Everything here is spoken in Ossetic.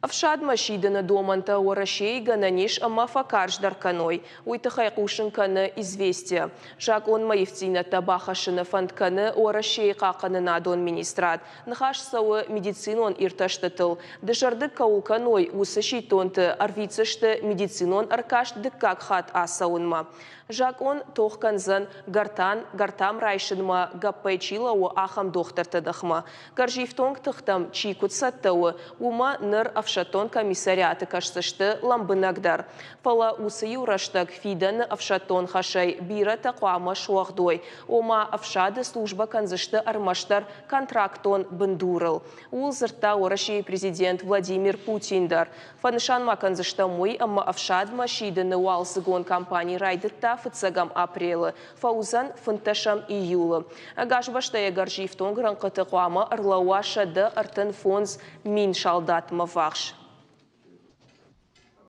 Ӕфсадмӕ сидыны домӕнтӕ Уӕрӕсейы гӕнӕн ис ӕмӕ фӕкарздӕр кӕной. Уый тыххӕй хъусын кӕны Известия. Закъонмӕ ивддзинӕдтӕ бахӕссыны фӕнд кӕны Уӕрӕсейы хъахъхъӕнынадон министрад. Ныхас цӕуы медицинон иртӕстытыл. Дызӕрдыг кӕуыл кӕной, уыцы сидтонты ӕрвитдзысты медицинон ӕркаст дыккаг хатт ацӕуынмӕ. Закъон тох кӕндзӕн, гӕртан гӕртам райсынмӕ гӕппӕй чи лӕууы, ахӕм дохтырты ныхмӕ. Гӕрзифтонг тыхтӕм чи куыд цӕттӕ у, уымӕ ныр ӕфсӕддон комиссариаты кӕсдзысты лӕмбынӕгдӕр. Фӕлӕ уыцы-иу рӕстӕг фидӕны ӕфсӕддон хӕсӕй бирӕтӕ хъуамӕ суӕгъд уой, ома ӕфсады службӕ кӕндзысты ӕрмӕстдӕр контрактон бындурыл. Ууыл дзырдта Уӕрӕсейы президент Владимир Путин дӕр. Фӕнысан ма кӕндзыстӕм уый, ӕмӕ ӕфсадмӕ сидыны уалдзыгон кампани райдыдта фыццӕгӕм апрелы, фӕуыдзӕн фынддӕсӕм июлы. Ӕгас бӕстӕйы гӕрзифтонг рӕнхъыты хъуамӕ ӕрлӕууа 135 000 салдатмӕ ввахс.